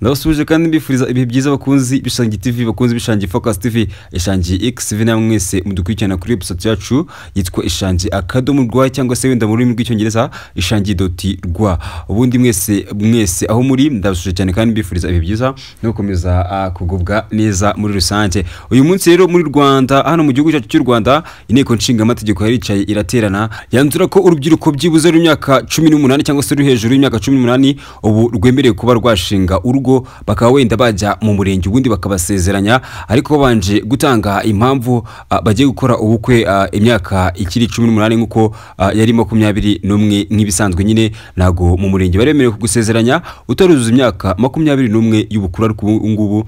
Ndabasubije kandi mbifuriza ibihe byiza bakunzi b'Ishangi TV, bakunzi b'Ishangi Focus TV, Ishangi XV, namwe mwese mudukurikirana kuri website yacu yitwa Ishangi.rwa cyangwa se wenda mu rurimi rw'Icyongereza Ishangi.rwa. Ubundi mwese mwese aho muri ndabasubije cyane kandi mbifuriza ibihe byiza no gukomeza kugubwa neza muri rusange. Uyu munsi rero muri Rwanda, hano mu gihugu cyacu cy'u Rwanda, inteko nshingamategeko yaricaye iraterana yanzura ko urubyiruko byibuze rw'imyaka 18 cyangwa se ruri hejuru y'imyaka 18 ubu rwemerewe kuba rwashinga urugo, bakaba wenda bajya mu murenge ubundi bakabasezeranya, ariko babanje gutanga impamvu bagiye gukora ubukwe imyaka ikiri 18 nkuko yari 21 nk'ibisanzwe nyine. Ntago mu murenge baremerewe kugusezeranya utaruzuza imyaka 21 y'ubukuru, ariko ubu ngubu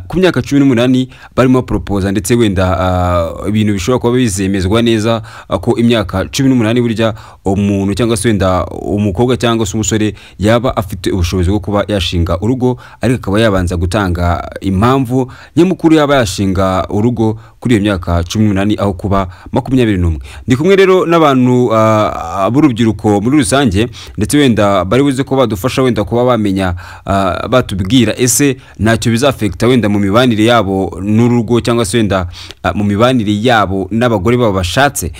ku myaka 18 barimo proposa, ndetse wenda ibintu bishobora kuba bizemezwa neza ko imyaka 18 burya umuntu cyangwa se wenda umukobwa cyangwa se umusore yaba afite ubushobozi bwo kuba yashinga urugo, ariko akaba yabanza gutanga impamvu nyamukuru yaba yashinga urugo kuri iyo myaka 18 aho kuba 21. Ndi kumwe rero n'abantu b'urubyiruko muri rusange, ndetse wenda bari buze ko badufasha wenda kuba bamenya batubwira ese ntacyo bizafekta wenda mu mibanire yabo n'urugo cyangwa se wenda mu mibanire yabo n'abagore babo bashatse.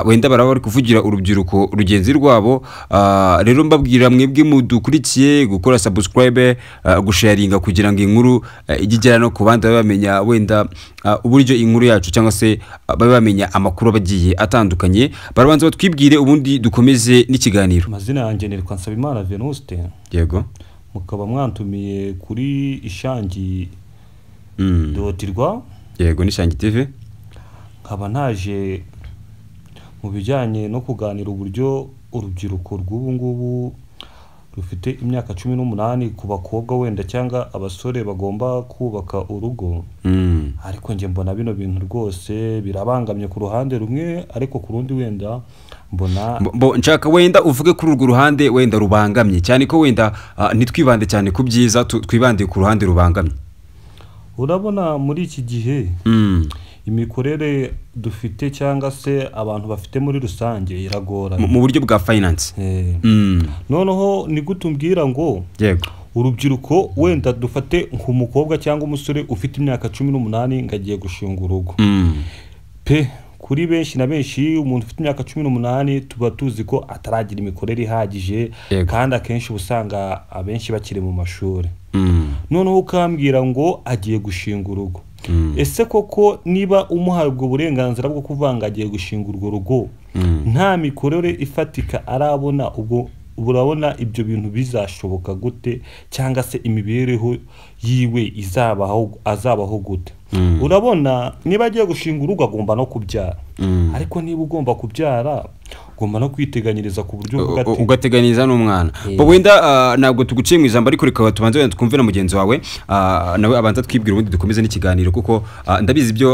Wenda baraba bari kuvugira urubyiruko rugenzi rwabo. Rero mbabwira mwebwe mudukurikiye gukora subscribe, gusharinga kugira ngo inkuru ijye igera no ku bandi bamenya wenda uburyo inkuru yacu cyangwa se babe bamenya amakuru abagiye atandukanye. Barabanza batwibwire ubundi dukomeze n'ikiganiro. Amazina yanjye ni Nsabimana Venuste. Yego. Mukaba mwantumiye kuri Ishangi .rwa. Yego, ni Ishangi TV. Nkaba naje mu bijyanye no kuganira uburyo urubyiruko rw'ubu ngubu rufite imyaka 18 ku bakobwa wenda cyangwa abasore bagomba kubaka urugo. Ariko njye mbona bino bintu rwose birabangamye ku ruhande rumwe, ariko ku rundi wenda mbona nshaka wenda uvuge kuri urwo ruhande wenda rubangamye cyane, ko wenda ntitwibande cyane ku byiza, twibande ku ruhande rubangamye. Urabona muri iki gihe imikorere dufite cyangwa se abantu bafite muri rusange iragorana mu buryo bwa finance. Noneho ni gutumbwira ngo yego urubyiruko wenda dufate nk'umukobwa cyangwa umusore ufite imyaka 18 ngagiye gushinga urugo. Pe kuri benshi na benshi umuntu ufite imyaka 18 tuba tuzi ko ataragira imikorere ihagije, kandi akenshi usanga abenshi bakiri mu mashuri. Noneho ukambwira ngo agiye gushinga urugo. Ese koko niba umuhaye ubwo burenganzira bwo kuvanga agiye gushinga urwo rugo, nta mikorere ifatika arabona, ubwo urabona ibyo bintu bizashoboka gute cyangwa se imibereho yiwe izabaho azabaho gute? Urabona niba agiye gushinga urugo agomba no kubyara, ariko niba ugomba kubyara ugomba no kwiteganyiriza ku buryo ugateganyiriza n'umwana. Wenda ntabwo tuguciye mu ijambo, ariko reka tubanze wenda twumve na mugenzi wawe nawe abanza twibwira ubundi dukomeze n'ikiganiro, kuko ndabizi ibyo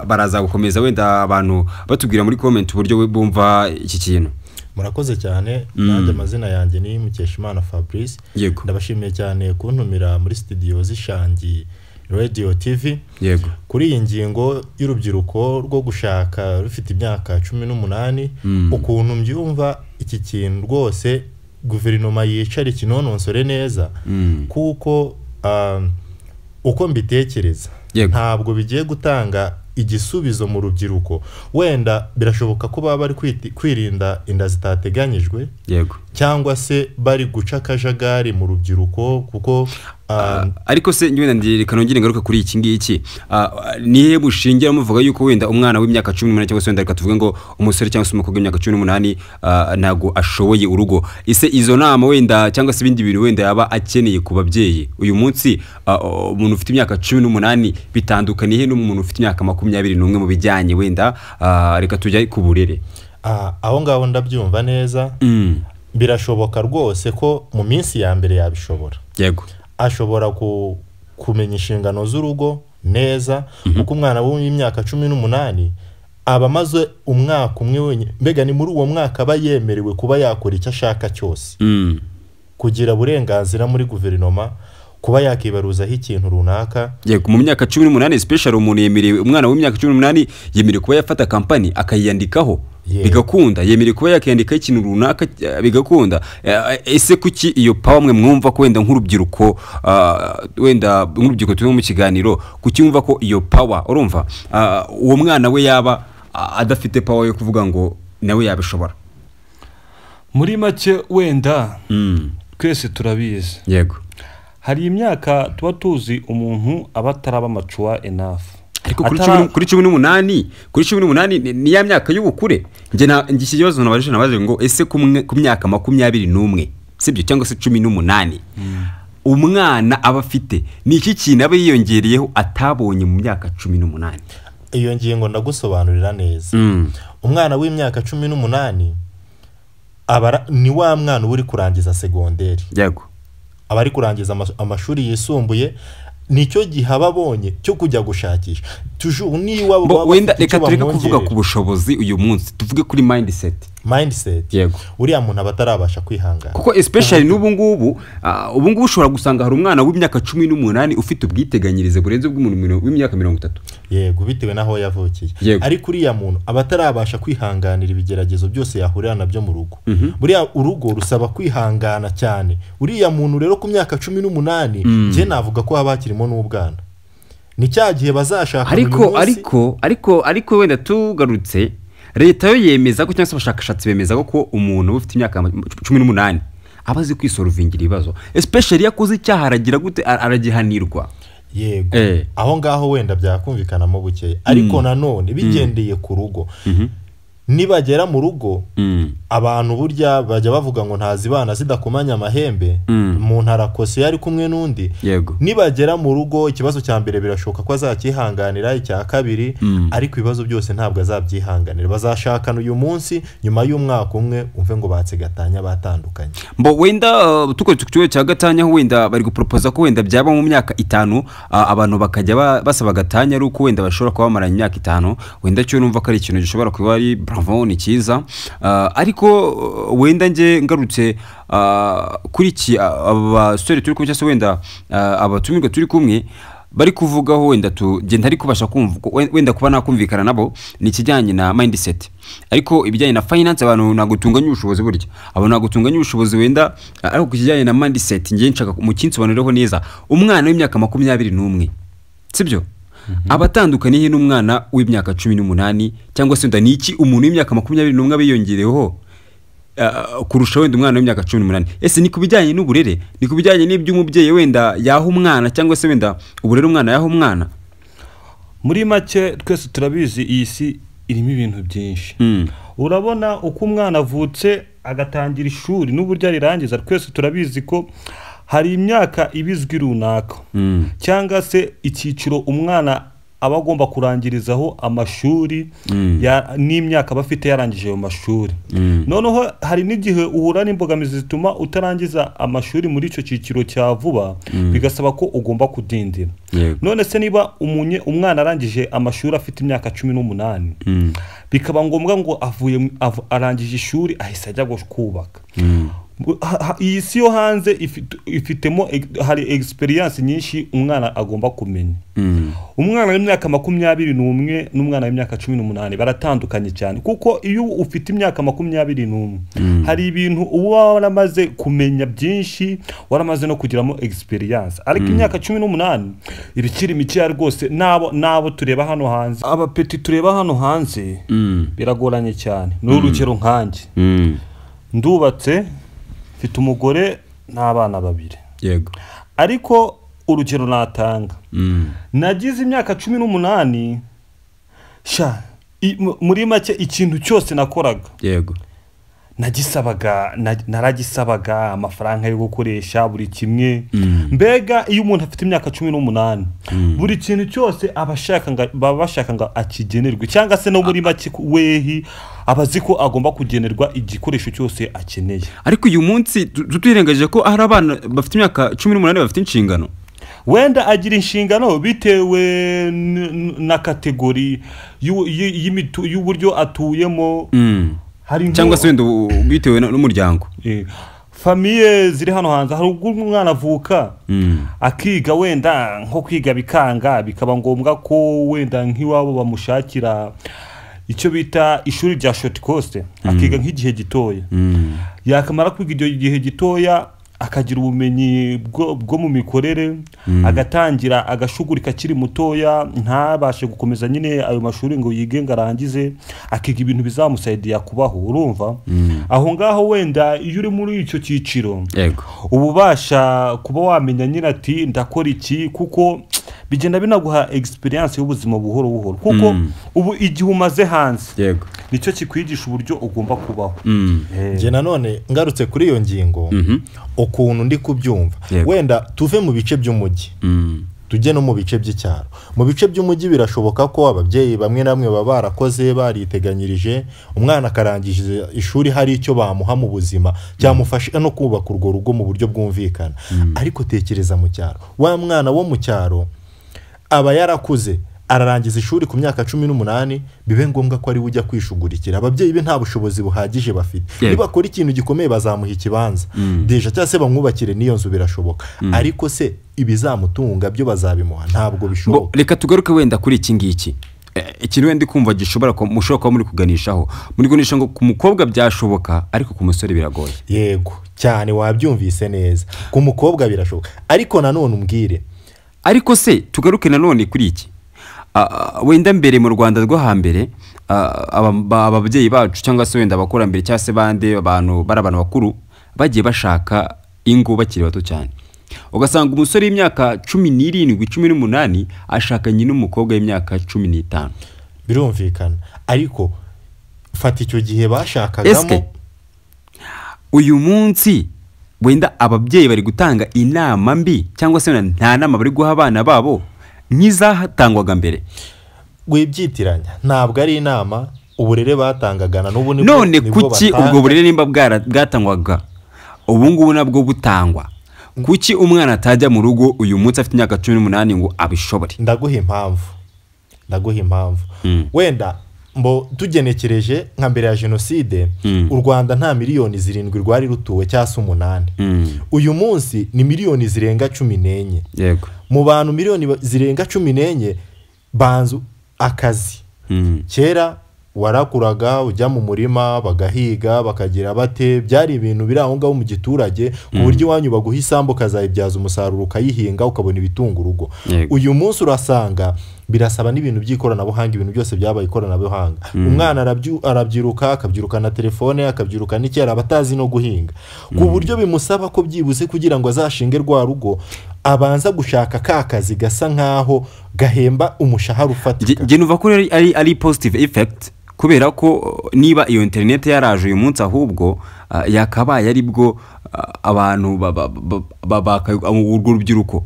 baraza gukomeza wenda abantu batubwira muri comment uburyo bumva iki kintu. Murakoze cyane. Nanjye amazina yanjye ni Mukeshimana Fabrice. Ndabashimiye cyane kuntumira muri studio z'Ishangi Radio TV. Yego. Kuri iyi ngingo y'urubyiruko rwo gushaka rufite imyaka 18, ukuntu mbyumva iki kintu rwose guverinoma yicara ikinononsore neza, kuko uko mbitekereza ntabwo bigiye gutanga igisubizo mu rubyiruko. Wenda birashoboka ko baba bari kwirinda inda zitateganyijwe, yego, cyangwa se bari guca akajagari mu rubyiruko, kuko ariko se wenda ndireka nongere ngaruka kuri iki ngiki. Nihe bushingira muvuga yuko wenda umwana w'imyaka 18 cyangwa se wenda reka tuvuge ngo umusore cyangwa se umukobwa w'imyaka 18 ntago ashoboye urugo? Ese izo nama wenda cyangwa se ibindi bintu wenda yaba akeneye ku babyeyi uyu munsi, umuntu ufite imyaka 18 bitandukaniye n'umuntu ufite imyaka 21 mu bijyanye wenda reka tujye ku burere? Aho ngaho ndabyumva neza. Birashoboka rwose ko mu minsi ya mbere yabishobora. Yego. Ashobora kumenya inshingano z'urugo neza, kuko umwana w'imyaka 18 aba amaze umwaka umwe wenyine, mbega ni muri uwo mwaka aba yemerewe kuba yakora icyo ashaka cyose, kugira uburenganzira muri guverinoma, kuba yakibaruzaho ikintu runaka. Yego, mu myaka 18 special umuntu yemerewe, umwana w'imyaka 18 yemerewe kuba yafata company akayiyandikaho. Bigakunda, yemerewe kuba yakandika ikintu runaka bigakunda. Ese kuki iyo power mwe mwumva ko wenda nk'urubyiruko, wenda nk'urubyiruko turi mu kiganiro, kuki mwumva ko iyo power urumva uwo mwana we yaba adafite power yo kuvuga ngo nawe yabishobora? Muri make wenda twese turabizi. Yego. Hari imyaka tuba tuzi umuntu aba ataraba mature enough. Ariko kuri 18, kuri 18 ni ya myaka y'ubukure. Nge iki kibazo nabaje ngo ese ku myaka 21, sibyo, cyangwa se 18, umwana aba afite ni iki kintu aba yiyongereyeho atabonye mu myaka 18? Iyo ngingo ndagusobanurira neza. Umwana w'imyaka 18 aba ni wa mwana uri kurangiza segonderi. Yego. Aba ari kurangiza amashuri yisumbuye, nicyo gihe ababonye cyo kujya gushakisha. Toujours niba wenda reka tureke kuvuga ku bushobozi uyu munsi, tuvuge kuri mindset. Mindset. Yego. Uriya muntu abatarabasha kwihangana. Kuko especially n'ubu ngubu, ubu ngubu ushobora gusanga hari umwana w'imyaka 18 ufite ubwiteganyirize burenze bw'umuntu w'imyaka 30. Yego, bitewe naho yavukiye. Ariko uriya muntu abatarabasha kwihanganira ibigeragezo byose yahurira nabyo mu rugo. Buriya urugo rusaba kwihangana cyane. Uriya muntu rero ku myaka 18 nje navuga ko haba hakirimo n'ubwana. Ni cya gihe bazashaka. Ariko wenda tugarutse, leta yo yemeza ko cyangwa se abashakashatsi bemeza ko umuntu ufite imyaka 18 aba azi kwisolvingira ibibazo, especially yakoze icyaha aragira gute, aragihanirwa. Yego. Aho ngaho wenda byakumvikanamo buke, ariko nanone bigendeye ku rugo. Nibagera mu rugo, abantu burya bajya bavuga ngo ntazibana zidakomanya amahembe, umuntu arakose yari kumwe n'undi. Nibagera mu rugo ikibazo cya mbere birashoboka ko azakihanganira, icya kabiri, ariko ibibazo byose ntabwo azabyihanganira. Bazashakana uyu munsi, nyuma y'umwaka umwe umve ngo batse gatanya batandukanye. Mbo wenda tukoze ku cya gatanya, wenda bari gupropoza ko wenda byaba mu myaka 5, abantu bakajya basaba gatanya ari uko wenda bashobora kuba bamaranye imyaka 5, wenda cyo numva ko ari ikintu gishobora kuba ari bravo, ni cyiza. Ariko wenda nge ngarutse kuri iki abasore turi kumwe cyangwa se wenda abatumirwa turi kumwe bari kuvugaho, wenda tugenda ariko basha kumva wenda kuba nakumvikana nabo ni ikijyanye na mindset. Ariko ibijyanye na finance abantu nagutunganya ubushobozi, burya abantu nagutunganya ubushobozi wenda, ariko kijyanye na mindset nge nshaka mu kinsobanurireho neza. Umwana w'imyaka 21, sibyo, abatandukaniye n'umwana w'imyaka 18, cyangwa se wenda niki umuntu w'imyaka 21 abiyongereho kurusha wenda umwana w'imyaka 18? Ese ni kubijyanye n'uburere, ni kubijyanye n'iby'umubyeyi wenda yaha umwana, cyangwa se wenda uburere umwana yaha umwana? Muri make twese turabizi iyi si irimo ibintu byinshi. Urabona uko umwana avutse agatangira ishuri n'uburyo arirangiza, twese turabizi ko hari imyaka ibizwi runaka, cyangwa se icyiciro umwana aba agomba kurangirizaho amashuri n'imyaka bafite yarangije ayo mashuri. Noneho hari n'igihe uhura n'imbogamizi zituma utarangiza amashuri muri icyo cyiciro cya vuba, bigasaba ko ugomba kudindira. None se niba umwana arangije amashuri afite imyaka 18, bikaba ngombwa ngo avuye arangije ishuri ahise ajya kubaka, iyi si yo hanze ifitemo hari experience nyinshi umwana agomba kumenya. Umwana w'imyaka 21 n'umwana w'imyaka 18 baratandukanye cyane, kuko iyo ufite imyaka 21 hari ibintu uba waramaze kumenya byinshi, waramaze no kugiramo experience. Ariko imyaka 18 ibikiri mike rwose. Nabo tureba hano hanze, abapeti tureba hano hanze biragoranye cyane. N'urugero nkanjye ndubatse, mfite umugore n'abana babiri. Yego. Ariko urugero natanga, nagize imyaka 18, sha muri make ikintu cyose nakoraga, yego, nagisabaga, naragisabaga amafaranga yo gukoresha buri kimwe. Mbega iyo umuntu afite imyaka 18 buri kintu cyose abashaka ngo babashaka ngo akigenerwe, cyangwa se no muri make wehi abazi ko agomba kugenerwa igikoresho cyose akeneye. Ariko uyu munsi tutirengagije ko hari abana bafite imyaka 18 bafite inshingano. Wenda agira inshingano bitewe na kategori y'uburyo atuyemo, cyangwa se wenda bitewe n'umuryango. Famiye ziri hano hanze, hari ubwo umwana avuka akiga wenda nko kwiga bikanga, bikaba ngombwa ko wenda nk'iwabo bamushakira Icyo bita ishuri rya short course, akiga nk'igihe gitoya. Yakamara kwiga icyo gihe gitoya, akagira ubumenyi bwo mu mikorere, agatangira agashugurika akiri mutoya, ntabashe gukomeza nyine ayo mashuri ngo yige ngo arangize, akiga ibintu bizamusaidiya kubaho. Urumva, aho ngaho wenda iyo uri muri icyo cyiciro, uba ubasha kuba wamenya nyine ati ndakora iki, kuko bigenda binaguha experience y'ubuzima buhoro buhoro, kuko ubu igihe umaze hanze nicyo kikwigisha uburyo ugomba kubaho. Njye nanone ngarutse kuri iyo ngingo, ukuntu ndi kubyumva, wenda tuve mu bice by'umujyi tujye no mu bice by'icyaro. Mu bice by'umujyi birashoboka ko ababyeyi bamwe na bamwe baba barakoze, bariteganyirije, umwana akarangije ishuri hari icyo bamuha mu buzima cyamufasha no kubaka urwo rugo mu buryo bwumvikana. Ariko tekereza mu cyaro, wa mwana wo mu cyaro aba yarakuze, ararangiza ishuri ku myaka 18, bibe ngombwa ko ari ujya kwishugurikira. Ababyeyi be nta bushobozi buhagije bafite, nibakora ikintu gikomeye bazamuha ikibanza deja, cyangwa se bamwubakire n'iyo nzu, birashoboka. Ariko se ibizamutunga byo bazabimuha? Ntabwo bishoboka. Reka tugaruke wenda kuri iki ngiki, ikintu wenda kumva gishobora mushobora kuba muri kuganishaho, muri kuganisha ngo ku mukobwa byashoboka ariko ku musore biragoye. Yego cyane, wabyumvise neza, ku mukobwa birashoboka. Ariko nanone umbwire, ariko se tugaruke nanone kuri iki, wenda mbere mu Rwanda rwo hambere, ababyeyi bacu cyangwa se wenda abakurambere cyangwa se bande abantu bari abantu bakuru bagiye bashaka ingo bakiri bato cyane, ugasanga umusore w'imyaka 17 18 ashakanye n'umukobwa w'imyaka 15. Birumvikana, ariko fata icyo gihe bashakagamo. Uyu munsi wenda ababyeyi bari gutanga inama mbi cyangwa se nta nama bari guha abana babo nk'izatangwaga mbere. Wibyitiranya, ntabwo ari inama, uburere batangaga na n'ubu nibwo. None kuki ubwo burere nimba bwatangwaga ubu ngubu nabwo butangwa, kuki umwana atajya mu rugo uyu munsi afite imyaka 18 ngo abishobore? Ndaguha impamvu. Wenda mbo tugenekereje nka mbere ya jenoside, u Rwanda nta miliyoni 7 rwari rutuwe cyangwa se 8. Uyu munsi ni miliyoni zirenga 14. Yego. Mu bantu miliyoni zirenga 14 banzu akazi. Kera warakuraga ujya mu murima bagahiga bakagira bate, byari ibintu biri aho ngaho mu giturage, ku buryo iwanyu baguha isambu ukazayibyaza umusaruro ukayihinga ukabona ibitunga urugo. Uyu munsi urasanga birasaba n'ibintu by'ikoranabuhanga, ibintu byose byabaye ikoranabuhanga. Umwana arabyiruka, akabyiruka na telefone, akabyiruka n'ikera, abatazi no guhinga, ku buryo bimusaba ko byibuze kugira ngo azashinge rwa rugo abanza gushaka ka kazi gasa nkaho gahemba umushahara ufatika. Njye numva ko ari positive effect, kubera ko niba iyo internet yaraje uyu munsi ahubwo yakabaye ari bwo abantu urwo rubyiruko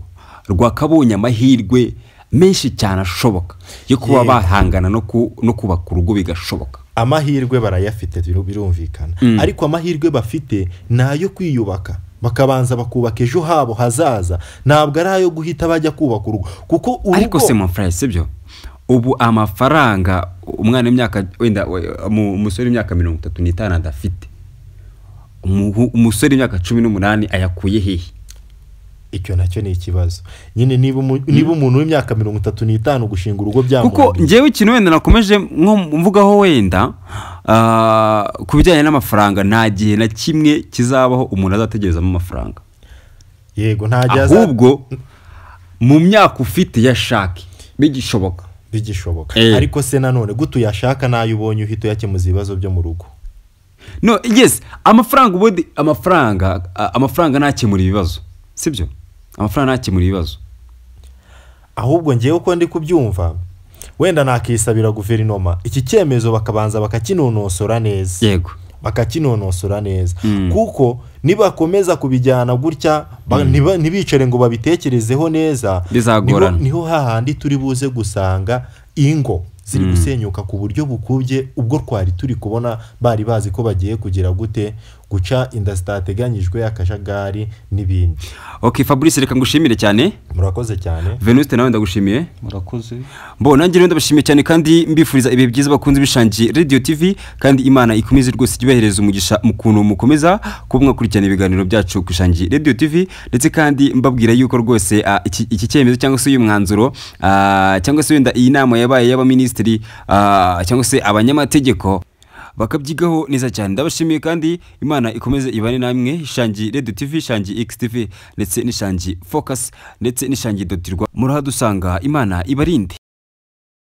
rwakabonye amahirwe menshi cyane ashoboka yo kuba bahangana no kubaka urugo bigashoboka. Amahirwe barayafite, birumvikana, ariko amahirwe bafite ni ayo kwiyubaka, bakabanza bakubaka ejo habo hazaza, ntabwo ari ayo guhita bajya kubaka urugo. Kuko urugo, ariko se mon frère, sibyo, ubu amafaranga umwana w'imyaka wenda umusore w'imyaka 35 adafite, umusore w'imyaka 18 ayakuye hehe? Icyo nacyo ni ikibazo nyine. Niba umuntu w'imyaka 35 gushinga urugo byamunaniye, kuko njyewe ikintu wenda nakomeje nko mvugaho wenda ku bijyanye n'amafaranga, nta gihe na kimwe kizabaho umuntu azategerezamo amafaranga. Yego, nta gihe, ahubwo mu myaka ufite yashake bigishoboka. Ariko se nanone gute uyashaka nayo ubonye uhita uyakemuza ibibazo byo mu rugo? No, yes, amafaranga ubundi, amafaranga ntakemura ibibazo, sibyo? Amafaranga ntakemura ibibazo. Ahubwo ngewe uko ndi kubyumva, wenda nakisabira guverinoma iki cyemezo bakabanza bakakinonosora neza. Yego, bakakinonosora neza, kuko nibakomeza kubijyana gutya, ntibicare ngo babitekerezeho neza, bizagorana. Niho hahandi turi buze gusanga ingo ziri gusenyuka ku buryo bukubye ubwo twari turi kubona bari bazi ko bagiye kugira gute guca inda zitateganyijwe, akajagari n'ibindi. Okay, Fabrice, reka ngushimire cyane. Murakoze cyane. Venuste, nawe ndagushimiye. Murakoze. Mbo nanjye rero ndabashimiye cyane kandi mbifuriza ibihe byiza bakunze Bishangi Radio TV, kandi Imana ikomeze rwose ibahereza umugisha mu kuntu mukomeza kuba mwakurikirana ibiganiro byacu ku Ishangi Radio TV, ndetse kandi mbabwira yuko rwose iki cyemezo cyangwa se uyu mwanzuro cyangwa se wenda iyi nama yabaye y'abaminisitiri cyangwa se abanyamategeko bakabyigaho neza cyane. Ndabashimiye kandi Imana ikomeze ibane namwe. Ishangi Radio TV, Ishangi X TV ndetse n'Ishangi Focus ndetse n'Ishangi Dotirwa, murahadusanga. Imana ibarinde.